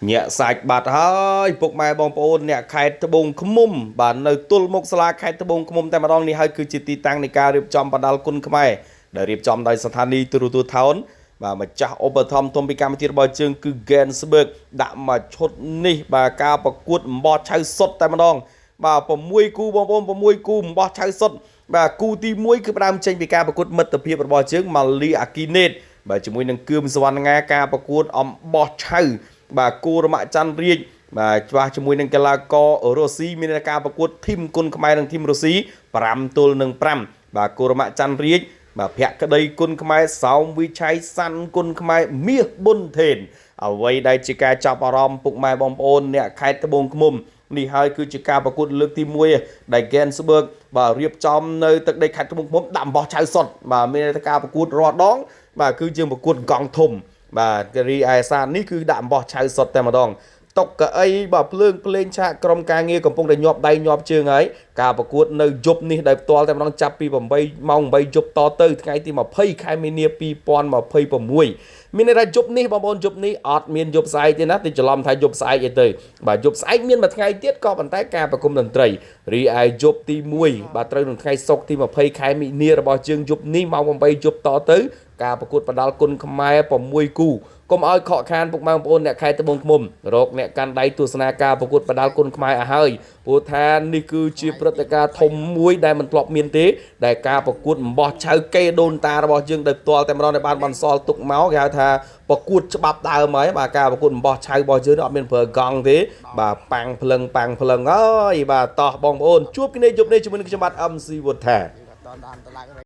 ញាក់សាច់បាត់ហើយពុកម៉ែបងប្អូនអ្នកខេត្តត្បូងឃ្មុំបាទនៅទល់មុខសាលាខេត្តត្បូងឃ្មុំតែម្ដងនេះហើយគឺជាទីតាំងនៃការរៀបចំបណ្ដាលគុណខ្មែរដែលរៀបចំដោយស្ថានីយ៍ទូរទស្សន៍ថោនបាទម្ចាស់ឧបត្ថម្ភធំពីកម្មវិធីរបស់ជើងគឺ Gainsberg ដាក់មកឈុតនេះបាទការប្រកួតអំបោះឆៅសុតតែម្ដងបាទ6គូបងប្អូន6គូអំបោះឆៅសុតបាទគូទី1គឺផ្ដើមចេញពីការប្រកួតមិត្តភាពរបស់ជើងម៉ាលីអាគីណេតបាទជាមួយនឹងគឿមសវណ្ណងាការប្រកួតអំបោះឆៅបាទគូរមៈច័ន្ទរាជបាទច្បាស់ជាមួយនឹងកីឡាកររុស្ស៊ីមានការប្រកួតធីមគុណខ្មែរនិងធីមរុស្ស៊ី5ទល់នឹង5បាទគូរមៈច័ន្ទរាជបាទភក្តីគុណខ្មែរសោមវិឆ័យសាន់គុណខ្មែរមាសប៊ុនថេនអ្វីដែលជាការចាប់អារម្មណ៍ពុកម៉ែបងប្អូនអ្នកខេត្តត្បូងឃ្មុំនេះហើយគឺជាការប្រកួតលើកទី1ដែល Gainsberg បាទរៀបចំនៅទឹកដីខេត្តត្បូងឃ្មុំដាក់អំបោះឆៅសុតបាទមានការប្រកួតរាល់ដងបាទគឺជាប្រកួតកង់ធំបាទរីឯសារនេះគឺដាក់អំបោះឆៅសុតតែម្ដងតុកកៅអីបាទភ្លើងភ្លេងឆាកក្រុមការងារកំពុងតែញាប់ដៃញាប់ជើងហើយការប្រកួតនៅយប់នេះដែលផ្ទាល់តែម្ដងចាប់ពី8ម៉ោង8យប់តទៅថ្ងៃទី20ខែមីនា2026មានន័យថាយប់នេះបងប្អូនយប់នេះអត់មានយប់ស្អែកទេណាទីច្រឡំថាយប់ស្អែកអីទៅបាទយប់ស្អែកមានមួយថ្ងៃទៀតក៏ប៉ុន្តែការប្រគំតន្ត្រីរីឯយប់ទី1បាទត្រូវនឹងថ្ងៃសុក្រទី20ខែមីនារបស់ជើងយប់នេះម៉ោង8យប់តទៅការប្រកួតបដាល់គុណខ្មែរ6គូកុំឲ្យខកខានពុកម៉ែបងប្អូនអ្នកខេត្តត្បូងឃ្មុំរកអ្នកកាន់ដៃទស្សនាការប្រកួតបដាល់គុណខ្មែរឲ្យហើយព្រោះថានេះគឺជាព្រឹត្តិការណ៍ធំមួយដែលមិនធ្លាប់មានទេដែលការប្រកួតអំបោះឆៅកេដូនតារបស់យើងដោយផ្ទាល់តែម្ដងដែលបានបន្សល់ទុកមកគេហៅថាប្រកួតច្បាប់ដើមហើយបាទការប្រកួតអំបោះឆៅរបស់យើងនេះអត់មានប្រើកង់ទេបាទប៉ាំងភ្លឹងប៉ាំងភ្លឹងអើយបាទតោះបងប្អូនជួបគ្នាយប់នេះជាមួយនឹងខ្ញុំបាទ MC វុធា ដល់ដល់តម្លៃ